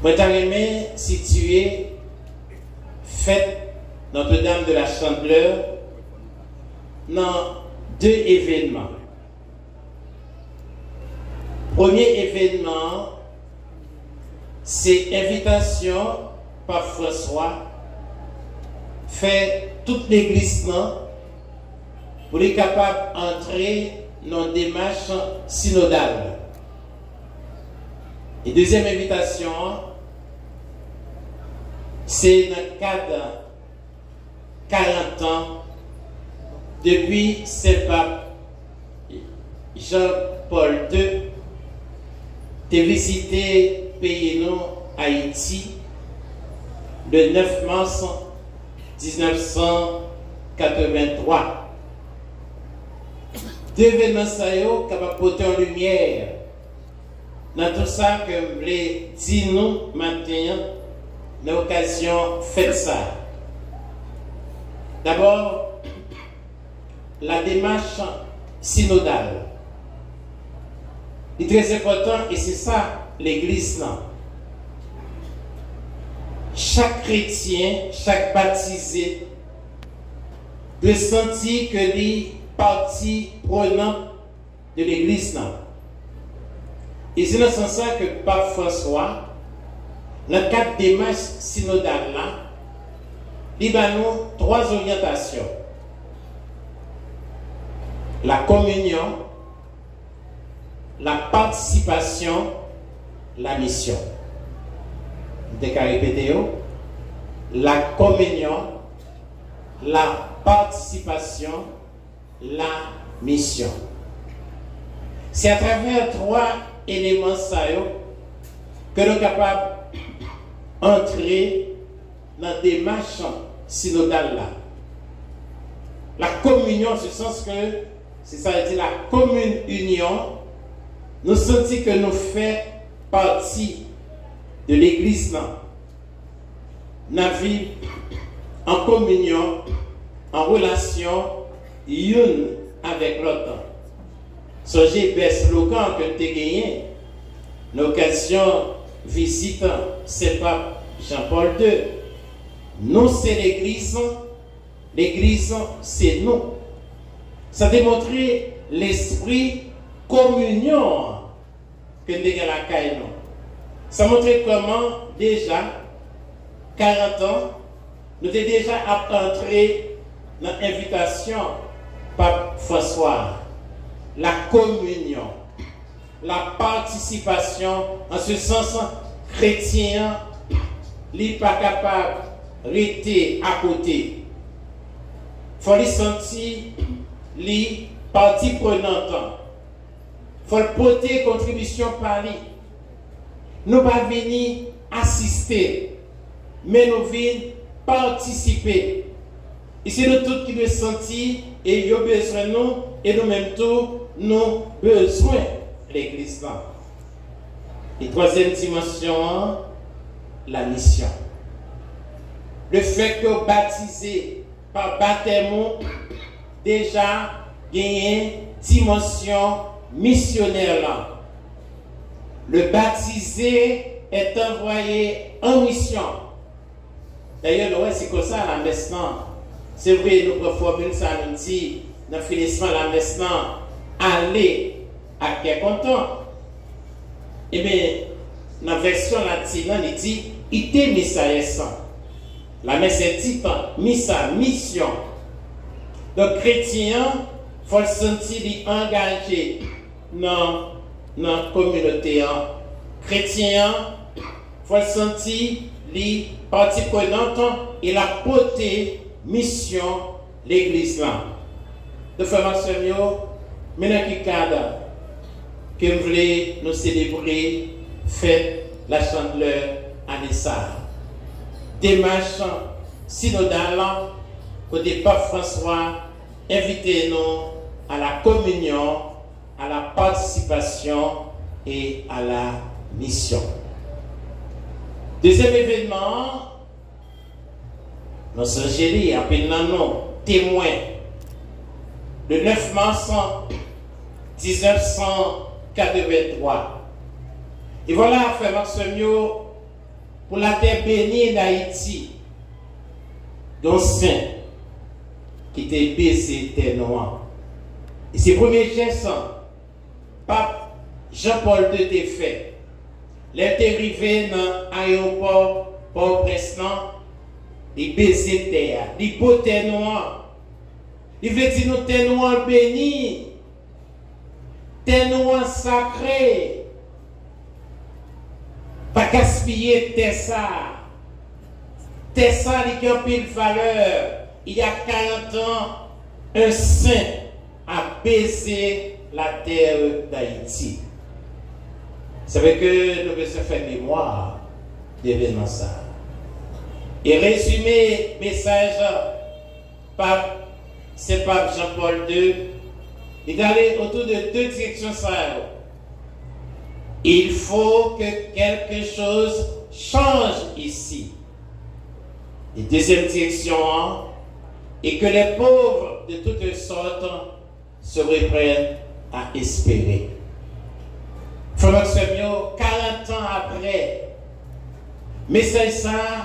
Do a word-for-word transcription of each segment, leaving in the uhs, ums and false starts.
Mwen ta renmen sitiye fèt Notre-Dame de la Chandeleur nan de evènman. Premye evènman an, se envitasyon Pap Franswa fè tout legliz lan pou li kapab antre nan demach sinodal. E dezyèm envitasyon an, se nan kad karant an depi Sen Pap Jan Pòl de te vizite peyi nou, Ayiti, le nèf mas diznèf san katrevenntwa. De evènman sa yo kapab pote yon limyè nan tout sa ke m vle di nou maten an nan okazyon fèt sa a. Dabò, la demach sinodal. Li trè enpòtan e se sa legliz lan. Chak kretyen, chak batize dwe santi ke li pati prenant de legliz lan. E se nan sans sa ke Pap Franswa, nan kad demach sinodal la, li ba nou twa zoryantasyon: la communion, la participation, la mission. M te ka repete yo: la communion, la participation, la mission. Se atravè twa eleman sa yo ke nou kapab antre nan demach sinodal la. La communion, se sans ke, se sa vle di la commune union, nou santi ke nou fè pati de legliz lan. N ap viv an kominyon, an relasyon youn avèk lòt. Sonje bèl slogan ke n te genyen nan okazyon vizit Sen Pap Jan Pòl de: Nou se legliz, legliz se nou. Sa te montre lespri kominyon an ke n te gen lakay nou. Sa montre kòman deja, karant an, nou te deja ap antre nan envitasyon Pap Franswa a. La communion, la participation, an se sans, kretyen an, li pa kapab rete akote. Fò li santi li pati prenant. Fò l pote kontribisyon pa li. Nou pa vini asiste, men nou vin patisipe. E se nou tout ki dwe santi, e yo bezwen nou, e nou menm tou, nou bezwen legliz lan. E twazyèm dimansyon an, la misyon. Lefètke w batize pa batèm ou deja genyen dimansyon misyonè lan. Le baptisé est envoyé en mission. Dayè, nou wè, se konsa lamès lan. Se vre, nou pran fòmil sa, nou di, nan finisman lamès lan, ale ak kè kontan. Ebyen, nan vèsyon latin nan, li di, ite missa essam. La messe est dite, missa, mission. Donk, kretyen an, fò l santi li angaje nan, nan kominote an. Kretyen an, fò l santi li pati prenant e l ap pote misyon legliz lan. Donk, frè m ak sè m yo, men nan ki kad ke m vle nou selebre fèt la Chandeleur ane sa a. Demach sinodal, kote Pap Franswa envite nou à la communion, à la participation et à la mission. Dezyèm evènman an, nou sonje li, anpil nan nou temwen, le nèf mas diznèf san katrevenntwa. E vwala, frè m ak sè m yo, Pou latè beni Dayiti, gen yon sen ki te beze tè nou an. E se premye jès Pap Jean Paul de te fè. Lè l te rive nan ayewopò Pòtoprens lan, li beze tè a, li bo tè nou an. Li vle di nou tè nou an beni. Tè nou an sakre. Pa gaspiye tè sa a. Tè sa a, li gen anpil valè. Il y a quarante ans, un saint a baisé la terre d'Haïti. Sa vle ke nou bezwen fè memwa de evenman sa a. E rezime mesaj Pap, Sen Pap Jean Paul de, li t ale otou de de direksyon sa yo. Il faut que quelque chose change ici. E dezyèm direksyon an, et que les pauvres de toutes sortes se reprennent à espérer. Frè m ak sè m yo, karant an apre, mesaj sa a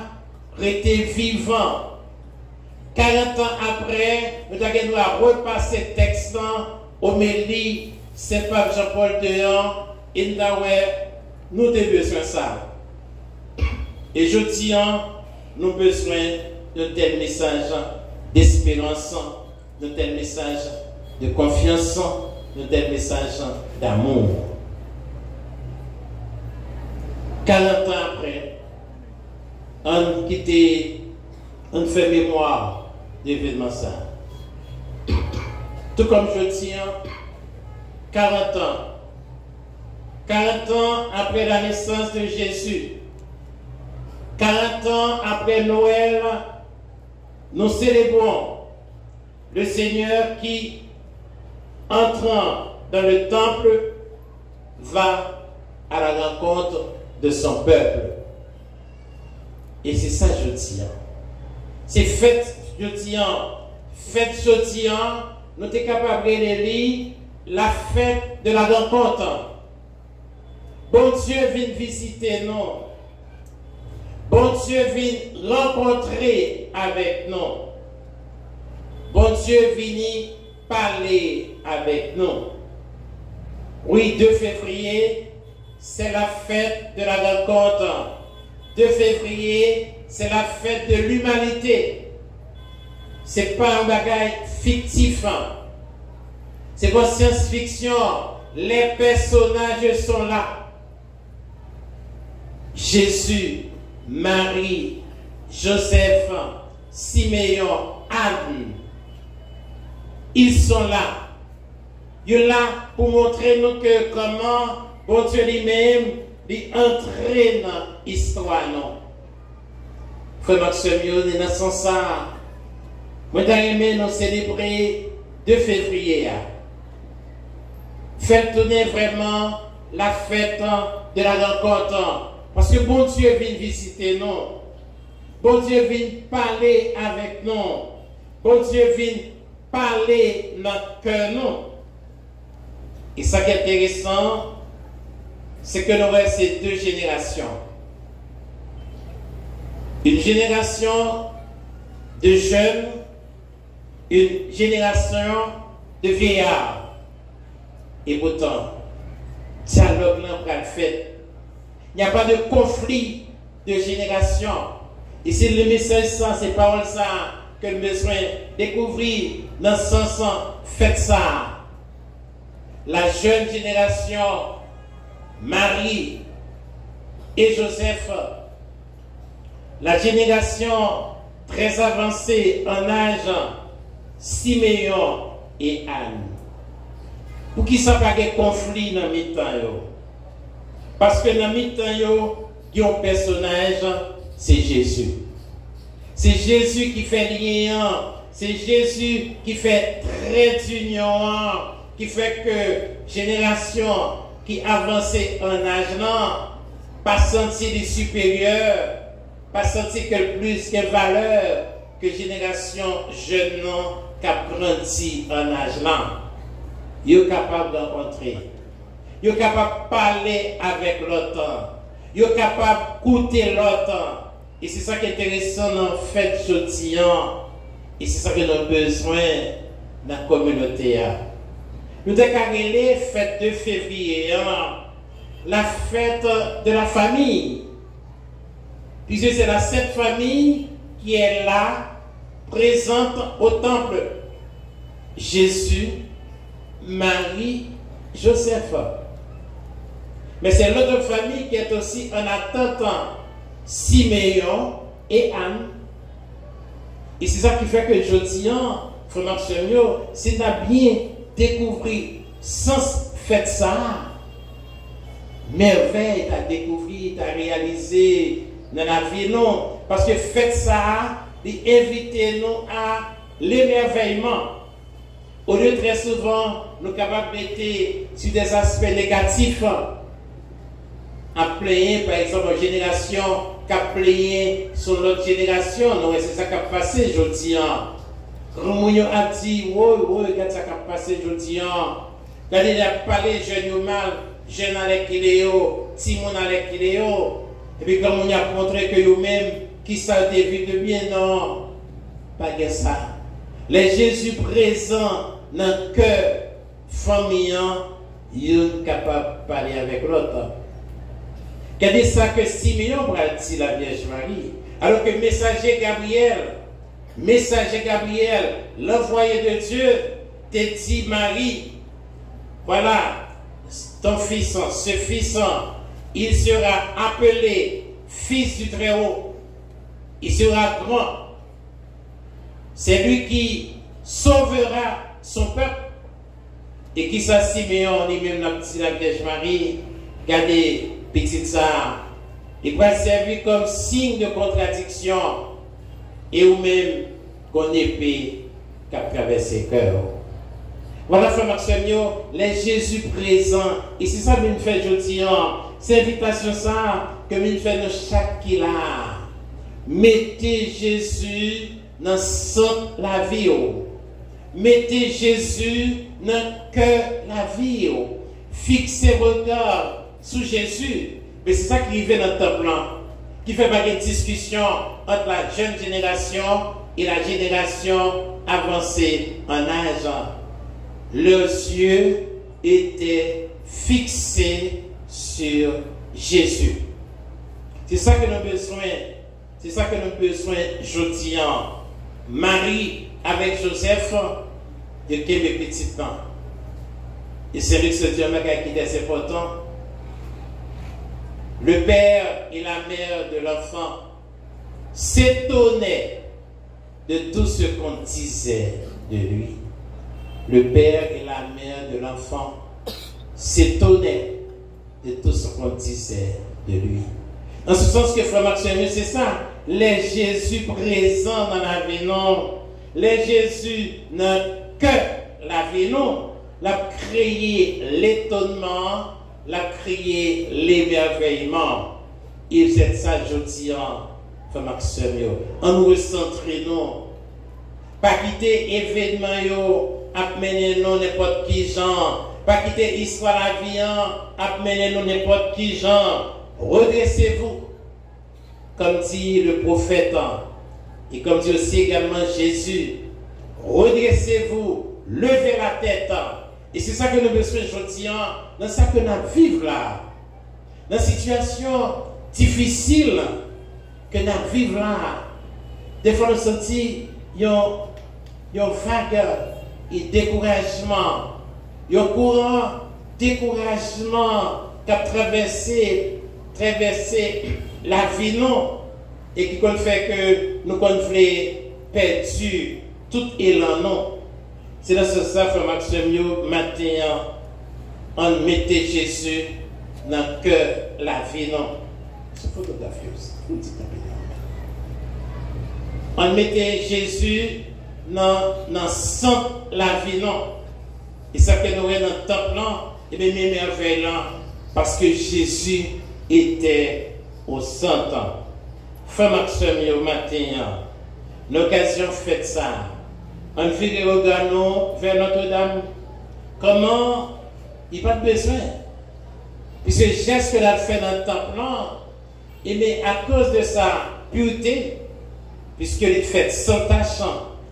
rete vivan. Karant an apre, nou ta gen dwa repase tèks lan, omeli Sen Pap Jean Paul de an, e n ta wè nou te bezwen sa. E jodi an, nou bezwen yon tèl mesaj desperans, yon tèl mesaj de konfyans, yon tèl mesaj damou. Karant an apre, ann kite, ann fè memwa de evenman sa. Tou kòm jodi an, karant an, karant an apre la nesans de Jezi, karant an apre Nwèl, nous célébrons le Seigneur qui, entrant dans le temple, va à la rencontre de son peuple. E se sa jodi an. Se fèt jodi an. Fèt jodi an, nou te kapab rele li la fête de la rencontre. Bondye vin vizite nou. Bondye vin rankontre avèk nou. Bondye vini pale avèk nou. Wi, de fevriye, c'est la fête de la rencontre. De fevriye, c'est la fête de l'humanité. Se pa yon bagay fiktif. Se pa syans fiksyon. Les personnages sont là. Jésus, Marie, Joseph, Simeon, Anne, ils sont là. Yo la pou montre nou ke kòman Bondye li menm, li antre nan istwa nou. Frè m ak sè m yo, e nan sans sa, mwen ta renmen nou selebre de fevriye a. Fè l tounen vrèman la fête de la rencontre. Paske Bondye vin vizite nou. Bondye vin pale avèk nou. Bondye vin pale nan kè nou. E sa ki enteresan, se ke nou wè se de jenerasyon. Une génération de jeunes, une génération de vieillards. E poutan, dyalòg lan pral fèt. Il n'y a pas de conflit de génération. E se le mesaj sa, se pawòl sa ke n bezwen dekouvri nan sans fèt sa. La jeune génération, Marie et Joseph, la génération très avancée en âge, Simeon et Anne. Poukisa pa gen konfli nan mitan yo? Paske nan mitan yo, gen yon pèsonaj, se Jezi. Se Jezi ki fè lyen an, se Jezi ki fè trè dinyon an, ki fè ke jenerasyon ki avanse an aj lan pa santi li siperyè, pa santi ke l plis gen valè ke jenerasyon jèn nan k ap grandi an aj lan. Yo kapab rankontre. Yo kapab pale avèk lòt lan. yo kapab koute lòt. E se sa ki enteresan nan fèt jodi an. E se sa ke nou bezwen nan kominote a. Nou te ka rele fèt de fevriye an la fête de la famille. Puisque c'est la Sainte Famille qui est là, présente au temple. Jésus, Marie, Joseph. Mais c'est l'autre famille qui est aussi en attente, Siméon et Anne. E se sa ki fè ke jodi an, frè m ak sè m yo, si n ta byen dekouvri sans fèt sa a, mèvèy ta dekouvri, ta reyalize nan lavi nou. Paske fèt sa a, li envite nou a lemèvèyman. Olye trè souvan, nou kapab mete sou de aspè negatif, ap plenyen, pa egzanp, yon jenerasyon k ap plenyen sou lòt jenerasyon. Nou wè se sa k ap pase jodi an. Granmoun yo ap di, woy, woy, gad sa k ap pase jodi an. Gade, y ap pale jèn yo mal, jèn alèkile yo, timoun alèkile yo. Epi granmoun yo ap montre ke yo menm, ki sa yo te viv de byen, non. Pa gen sa. Lè Jezi prezan nan kè fanmi an, youn kapab pale avèk lòt. Gade sa ke Simeyon pral di Lavyèj Mari. Alò ke mesaje Gabriyèl, mesaje Gabriyèl, l'envoyé de Dieu, te di Mari, voilà, ton fils, ce fils, il sera appelé fils du Très-Haut. Il sera grand. C'est lui qui sauvera son peuple. E kisa Simeyon li menm l ap di Lavyèj Mari? Gade pitit sa a, li pral sèvi kòm siy de kontradiksyon, e ou menm, gon epe k ap travèse kè w. Vwala, frè m ak sè m yo, lè Jezi prezan, e se sa m vin fè jodi an, se envitasyon sa a ke m vin fè nou chak ki la a. Mete Jezi nan sant lavi w. Mete Jezi nan kè lavi w. Fikse rega sou Jezi. Men se sa k rive nan tanp lan, ki fè pa gen diskisyon ant la jeune génération et la génération avancée en âge. Leurs yeux étaient fixés sur Jésus. Se sa ke nou bezwen. Se sa ke nou bezwen jodi an. Mari avèk Jozèf, yo kenbe pitit lan. E Sen Lik di yon bagay ki trè enpòtan. Le père et la mère de l'enfant s'étonnaient de tout ce qu'on disait de lui. Le père et la mère de l'enfant s'étonnaient de tout ce qu'on disait de lui. Nan se sans ke frè m ak sè m yo, se sa. Lè Jezi prezan nan lavi nou, lè Jezi nan kè lavi nou, l ap kreye letonman, l ap kreye lemèvèyman. E se sa jodi an, frè m ak sè m yo. Ann resantre nou. Pa kite evènman yo ap mennen nou nenpòt ki jan. Pa kite istwa lavi an ap mennen nou nenpòt ki jan. Redressez-vous, comme dit le prophète, et comme dit aussi également Jésus. Redressez-vous, levez la tête. E se sa ke nou bezwen jodi an, nan sa ke n ap viv la. Nan sitiyasyon difisil ke n ap viv la, defwa nou santi yon, yon vag e dekourajman, yon kouran dekourajman k ap travèse, travèse lavi nou, e ki konn fè ke nou konn vle pèdi tout elan nou. Se nan sans sa, frè m ak sè m yo, maten an, ann mete Jezi nan kè lavi nou. Se fotografi yo, se pou di tanpri nan men. Ann mete Jezi nan, nan sant lavi nou. E sa ke nou wè nan tanp lan, ebyen, men mèvèy lan, paske Jezi etè o sant. Frè m ak sè m yo, maten an, nan okazyon fèt sa a, ann vire rega nou vè Nòtredam. Kòman? Li pa t bezwen. Piske jès ke l al fè nan tanp lan, ebyen, akoz de sa, pirte, piske li t fèt san tach,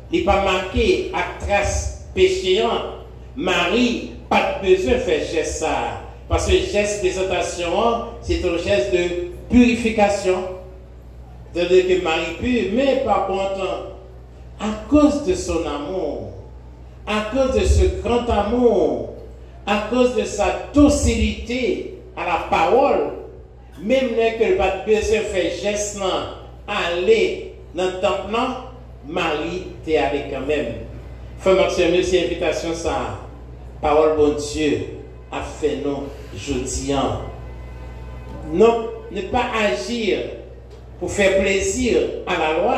li pa make ak tras peche an, Mari pa t bezwen fè jès sa a, paske jès prezantasyon an, se t yon jès de pirifikasyon. Tandis que Marie pure, mais par contre, à cause de son amour, à cause de ce grand amour, à cause de sa docilité à la parole, menm lè ke l pa t bezwen fè jès lan ale nan tanp lan, Mari te ale kanmenm. Frè m ak sè m yo, se envitasyon sa a, pawòl Bondye ap fè nou jodi an. Non, ne pas agir pour faire plaisir à la loi,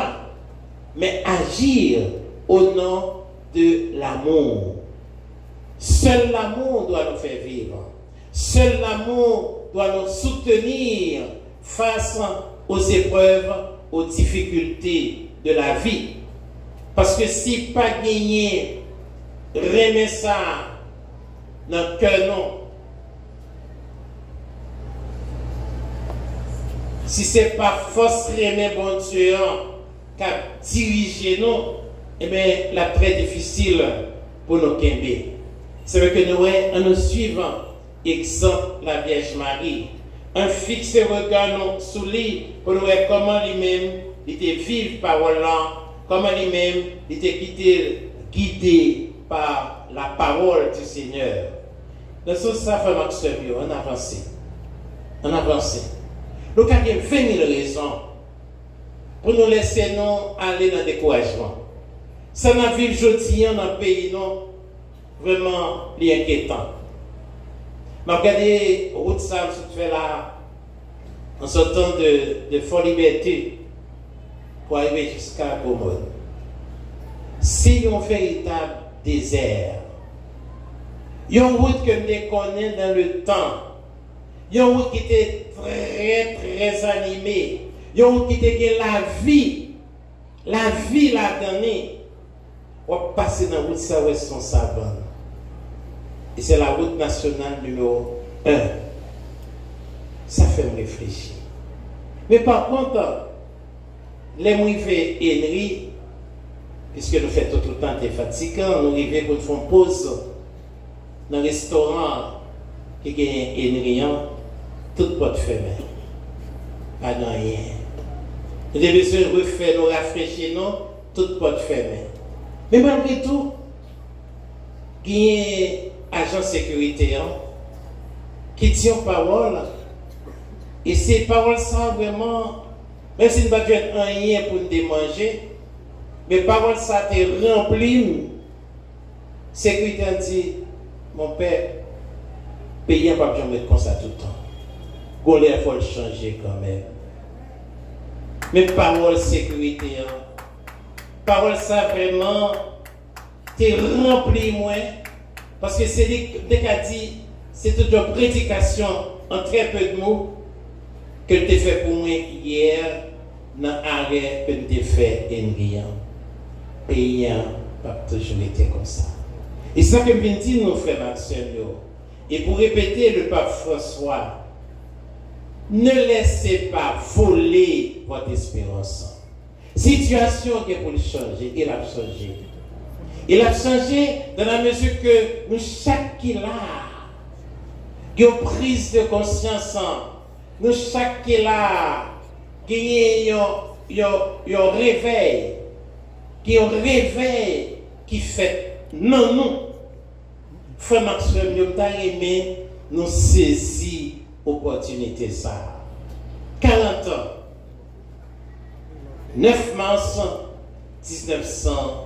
mais agir au nom de l'amour. Seul l'amour doit nous faire vivre. Seul l'amour doit nous soutenir face aux épreuves, aux difficultés de la vie. Paske si pa genyen renmen sa nan kè nou, si se pa fòs renmen Bondye an k ap dirije nou, ebyen, l ap trè difisil pou nou kenbe. Se vre ke nou wè, ann nou swiv egzanp Lavyèj Mari. Ann fikse rega nou sou li pou nou wè kòman li menm li te viv pawòl lan, kòman li menm li te kite l gide pa la parole du Seigneur. Nan sans sa, frè m ak sè m yo, ann avanse. Ann avanse. Nou ka gen ven mil rezon pou nou lese nou ale nan dekourajman. Sa n ap viv jodi an nan peyi nou, vrèman, li enkyetan. M ap gade wout sa m sot fè la, an sòtan de, de Fò Libète pou arive jiska Gwo Mòn. Se yon veritab dezè. Yon wout ke m te konnen dans le temps. Yon wout ki te trè, trè anime. Yon wout ki te gen lavi. Lavi ladan li. W ap pase nan wout sa, w wè se yon savann. E se la wout nasyonal nimewo en. Sa fè m reflechi. Men pa kont, lè m rive Enri, piske nou fè tout wout lan te fatigan, nou rive pou n fè yon poz nan restoran ki genyen Enri an, tout pòt fèmen. Pa gen anyen. Nou te bezwen refè nou, rafrechi nou, tout pòt fèmen. Men malgre tou, genyen ajan sekirite an ki di yon pawòl, e se pawòl sa a vrèman, menm si n pa t jwenn anyen pou n te manje, men pawòl sa a te ranpli m. Sekirite an di, "Monpè, peyi an p ap janm ret konsa toutan. Gon lè fò l chanje kanmenm." Men pawòl sekirite an, pawòl sa vrèman te ranpli mwen, paske se li, m te ka di, se tout yon predikasyon an trè pe de mo ke l te fè pou mwen yè nan arè ke n te fè Enri an. Peyi an p ap toujou rete konsa. E sa ke m vin di nou, frè m ak sè m yo, e pou repete le pape François, ne laissez pas voler votre espérance. Sitiyasyon gen pou l chanje, e l ap chanje. E l ap chanje dans la mesure ke nou chak ki la a, gen yon priz de konsyans, nou chak ki la a, genyen yon, yon, yon revèy, gen yon revèy ki fèt nan nou. Frè m ak sè m yo, m ta renmen nou sezi opòtinite sa a. Karant an, nèf mas diznèf san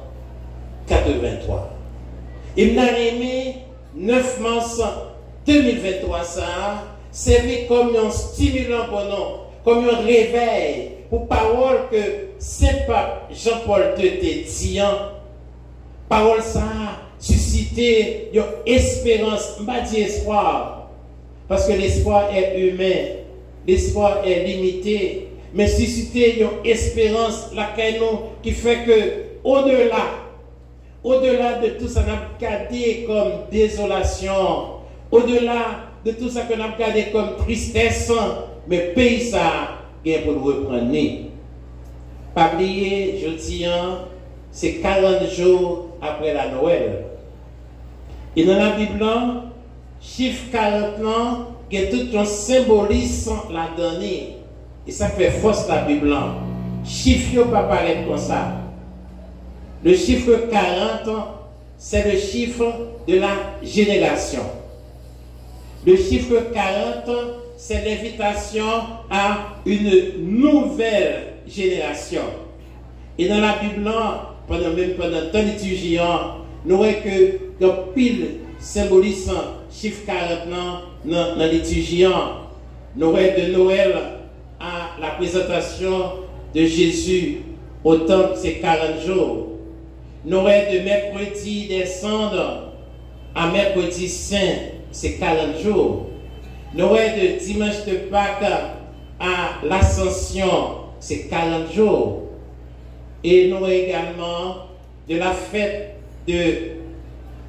katrevenntwa. E m ta renmen nèf mas de mil venntwa sa a sèvi kòm yon stimilan pou nou, kòm yon revèy pou pawòl ke Sen Pap Jan Pòl de te di an. Pawòl sa a sisite yon esperans, m pa di espwa, paske l'espoir est humain, l'espoir est limité, men sisite yon esperans lakay nou ki fè ke odela, odela de tout sa n ap gade kòm dezolasyon, odela de tout sa ke n ap gade kòm tristès, men peyi sa a gen pou l reprann li. Pa bliye, jodi a, se karant jou apre la Nwèl. E nan Labib lan, chif karant lan gen tout yon senbolis ladan li. E sa k fè fòs Labib lan. Chif yo pa parèt konsa. Le chiffre quarante, c'est le chiffre de la génération. Le chiffre quarante, c'est l'invitation à une nouvelle génération. E nan Labib lan, pandan, menm pandan tan litiji an, nou wè ke gen anpil senbolis chif karant lan nan, nan litiji an. Nou wè de Noël à la présentation de Jésus au temple, c'est quarante jours. Nou wè de mercredi des cendres à mercredi saint, c'est quarante jours. Nou wè de dimanche de Pâques à l'Ascension, c'est quarante jours. E nou wè egalman de la fête de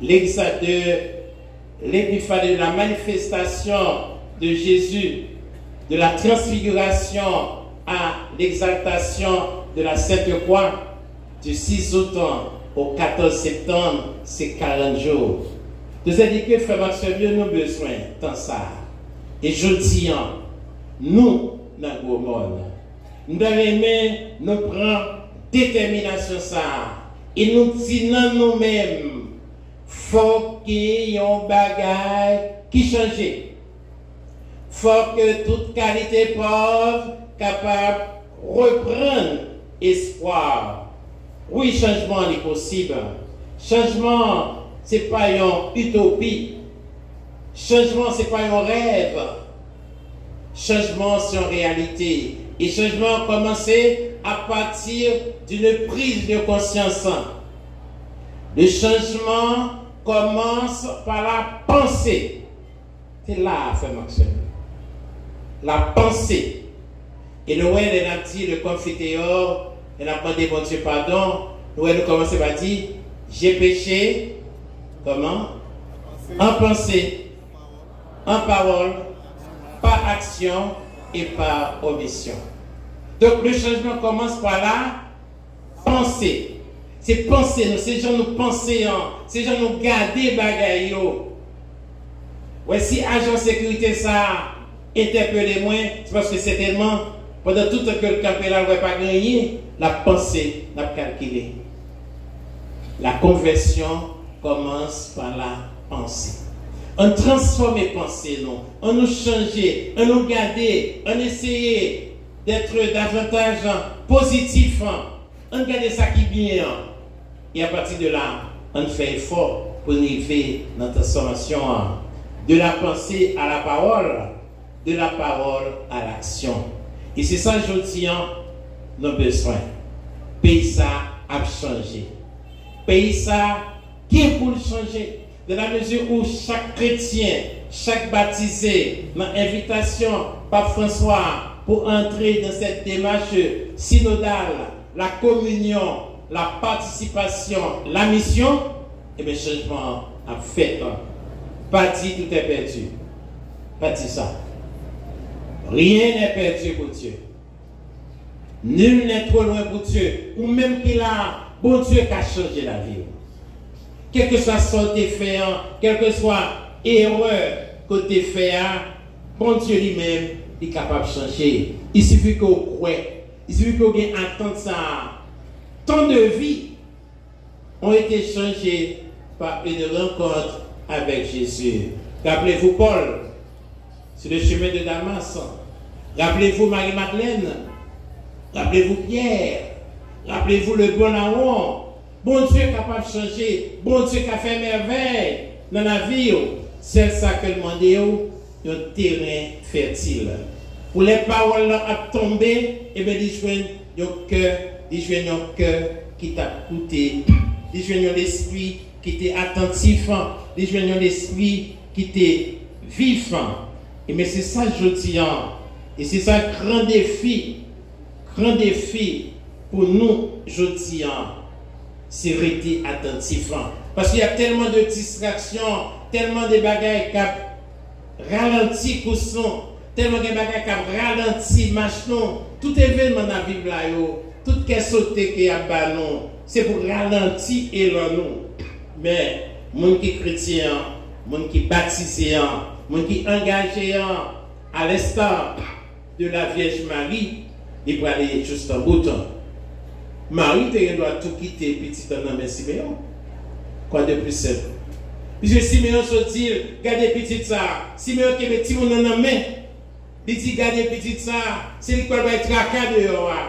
l'exa-, de l'épiphanie, de la manifestation de Jésus, de la transfiguration à l'exaltation de la Sainte Croix, du six août au quatorze septembre, c'est quarante jours. Nou sa di ke frè m ak sè m yo, nou bezwen tan sa a. E jodi a, nou nan Gwo Mòn. M ta renmen nou pran detèminasyon sa a e nou di nan nou menm, fòk gen yon bagay ki chanje. Fòk tout kalite pòv kapab reprann espwa. Wi, chanjman li posib. Chanjman se pa yon itopi. Chanjman se pa yon rèv. Chanjman se yon reyalite. E chanjman an kòmanse à partir d'une prise de conscience. Le changement commence par la pensée. Se la a, frè m ak sè m. La panse. E nou wè, lè n ap di le konfiteyò, lè n ap mande Bondye padon, nou wè, nou kòmanse pa di, j'ai péché, kòman? En pensée, en parole, par action et par omission. Donc, le changement commence par la panse. Se panse nou, se jan nou panse an, se jan nou gade bagay yo. Wè, si ajan sekirite sa a entèpele mwen, se paske sètènman, pandan tout tan ke l kanpe la, l wè pa gen anyen, l ap panse, l ap kalkile. La conversion commence par la pensée. Ann transfòme panse nou, ann nou chanje, ann nou gade, ann eseye d'être davantage positif. Ann gade sa ki byen an. E apati de la, ann fè efò pou n rive nan transfòmasyon an. De la pensée à la parole, de la parole à l'action. E se sa jodi an nou bezwen. Peyi sa ap chanje. Peyi sa gen pou l chanje. Dans la mesure où chaque chrétien, chaque baptisé, nan envitasyon Pap Franswa pou antre dans cette démarche synodale, la communion, la participation, la mission, ebyen, chanjman an ap fèt. Pa di tout est perdu. Pa di sa. Rien n'est perdu pour Dieu. Nul n'est trop loin pour Dieu. Ou menm ki la, Bondye ka chanje lavi w. Kèlkeswa sa w te fè an, kèlkeswa erè ke w te fè a, Bondye li menm, li kapab chanje. Il suffit ke w kwè. Il suffit ke w gen atant sa a. Ton de vi ont été changés par une rencontre avec Jésus. Rappelez-vous Paul, sur le chemin de Damas. Rappelez-vous Marie-Madeleine. Rappelez-vous Pierre. Rappelez-vous le bon larron. Bondye kapab chanje. Bondye ka fè mèvèy nan lavi w. Sèl sa ke l mande w, yon teren fètil. Pou lè pawòl lan ap tonbe, ebyen, li jwenn yon kè, li jwenn yon kè ki t ap koute, li jwenn yon lespri ki te atantif, li jwenn yon lespri ki te vif. Ebyen, se sa jodi an, e se sa gran defi, gran defi pou nou jodi an, se rete atantif. Paske y a tèlman de distraksyon, tèlman de bagay k ap ralanti kous nou, tèlman gen bagay k ap ralanti mach nou, tout evènman n ap viv la yo, tout kè sote ke y ap ba nou, se pou ralanti elan nou. Men, moun ki kretyen an, moun ki batize an, moun ki angaje an, à l'instar de la Vierge Marie, li prale jusqu'au bout. Mari te gen dwa tou kite pitit lan nan men Simeyon. Quoi de plus simple? Piske Simeyon sot di l, gade pitit sa a. Simeyon kenbe timoun nan nan men. Li di, gade pitit sa a, se li k pral bay traka deyò a.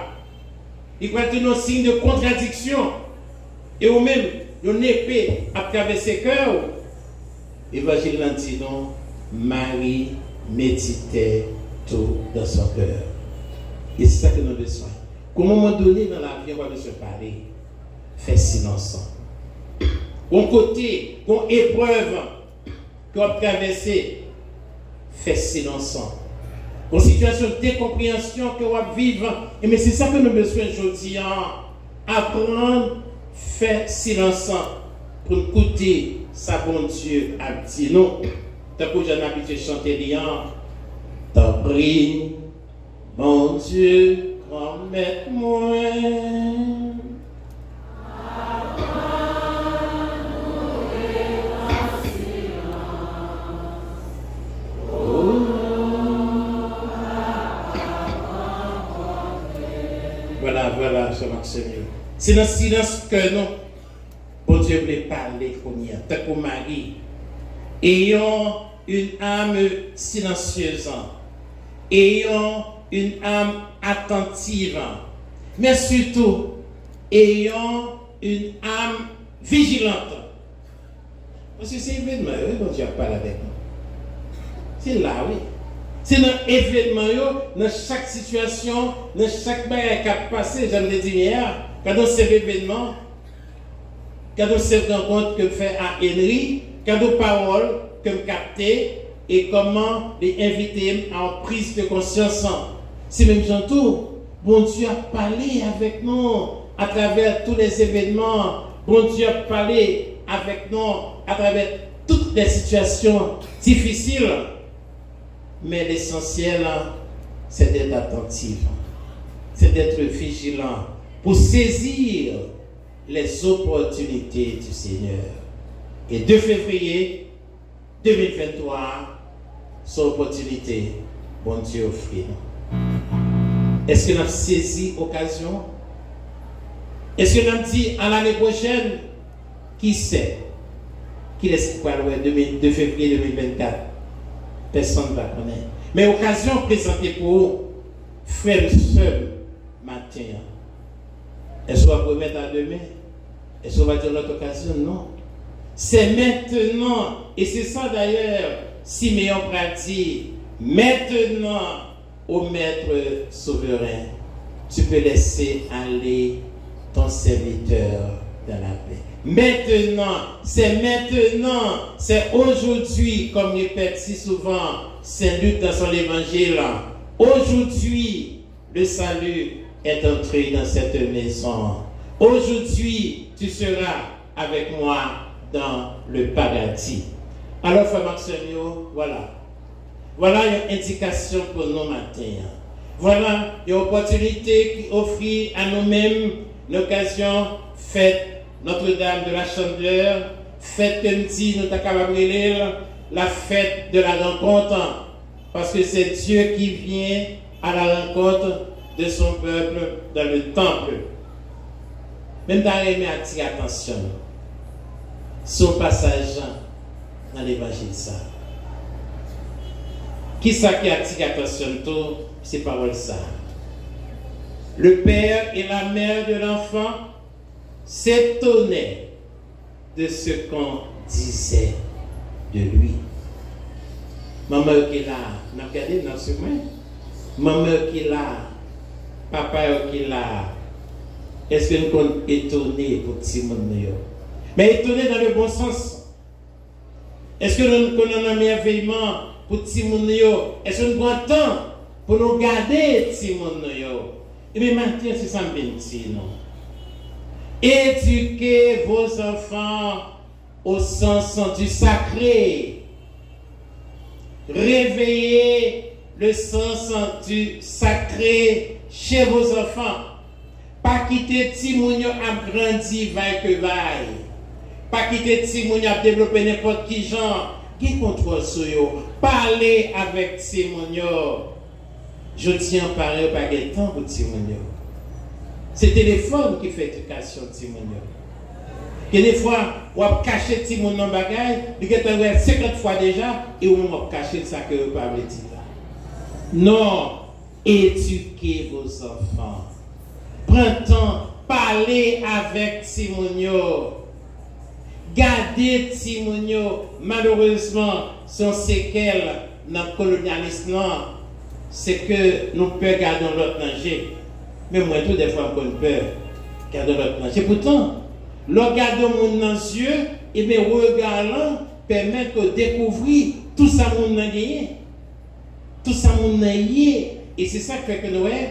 Li pral tounen yon siy de kontradiksyon. E ou menm, yon nepe ap travèse kè w. Levanjil lan di nou, Marie méditait tout dans son cœur. E se sa ke nou bezwen. Gon moman done nan lavi an, w ap bezwen pale. Fè silans lan. Gon kote, gon eprèv ke w ap travèse, fè silans lan. Yon sitiyasyon dekonpreyansyon ke w ap viv, ebyen, se sa ke nou bezwen jodi a. Aprann fè silans lan pou n koute sa Bondye ap di nou. Tankou jan n abitye chante li an, tanpri, Bondye, Granmèt mwen. Vwala, vwala, sè m ak sè m yo. Se nan silans kè nou Bondye vle pale kounye a, tankou Mari. Ayons une âme silencieuse. Ayons une âme attentive. Mais surtout, ayons une âme vigilante. Paske se evènman yo, wi, Bondye ap pale avèk nou. Se la, wi. Se nan evènman yo, nan chak sitiyasyon, nan chak bagay k ap pase, jan m te di yè a, gade yon senp evènman, gade yon senp rankont ke m fè a Henry, gade yon pawòl ke m kapte, e kòman li envite m a yon priz de konsyans. Se menm jan tou, Bondye ap pale avèk nou atravè tou lè evènman. Bondye ap pale avèk nou atravè tout lè sitiyasyon difisil. Men lesansyèl, c'est d'être attentif, c'est d'être vigilant pour saisir les opportunités du Seigneur. E de fevriye de mil venntwa a, se opòtinite Bondye ofri nou. Èske n ap sezi okazyon an? Èske n ap di, a lane pwochèn? Ki sè? Kilès ki pral wè de mil, de fevriye de mil vennkat? Pèsonn pa konnen. Men okazyon prezante pou ou, frè m, sè m, maten an. Èske w ap remèt a demen? Èske w va di yon lòt okazyon? Non. C'est maintenant. Et c'est ça d'ailleurs, Simeon pral di, maintenant, ô Maître souverain, tu peux laisser aller ton serviteur dans la paix. Maintenant, c'est maintenant, c'est aujourd'hui, comme répète si souvent Saint Luc dans son évangile. Aujourd'hui, le salut est entré dans cette maison. Aujourd'hui, tu seras avec moi dans le paradis. Alò, frè m ak sè m yo, vwala. Vwala yon endikasyon pou nou maten an. Vwala yon opòtinite ki ofri a nou menm lokazyon fèt Notre-Dame de la Chandeleur, fèt ke n di nou ta kapab rele l la fête de la rencontre. Parce que c'est Dieu qui vient à la rencontre de son peuple dans le temple. Men m ta renmen atire atansyon nou sou yon pasaj nan levanjil sa a. Kisa ki atire atansyon n tou? Se pawòl sa a. Le père et la mère de l'enfant s'étonnaient de ce qu'on disait de lui. Manman yo ki la a, n ap gade, n ap swiv mwen. Manman yo ki la a, papa yo ki la a, èske n konn etone pou timoun nou yo? Men etone dans le bon sens. Èske nou konn nan mèvèyman pou timoun nou yo? Èske nou pran tan pou nou gade timoun nou yo? Ebyen, maten, se sa m vin di nou. Éduquez vos enfants au sens du sacré. Réveillez le sens du sacré chez vos enfants. Pa kite timoun yo ap grandi vaykevay. Pa kite timoun yo ap devlope nenpòt ki jan. Gen kontwòl sou yo. Pale avèk timoun yo. Jodi an, paran yo pa gen tan pou timoun yo. Se telefòn ki fè edikasyon timoun yo. Gen de fwa, w ap kache timoun nan bagay, li gentan wè l senkant fwa deja, e ou menm w ap kache l sa ke yo pa vle di la. Non, éduquez vos enfants. Pran tan, pale avèk timoun yo. Gade timoun yo, malerezman, se yon sekèl nan kolonyalis lan, se ke nou pè gade yon lòt nan je. Men mwen tou, dèfwa, m konn pè gade yon lòt nan je. Poutan, lè w gade yon moun nan zye, ebyen, rega lan pèmèt ke w dekouvri tout sa moun nan genyen, tout sa moun nan ye. E se sa k fè ke nou wè,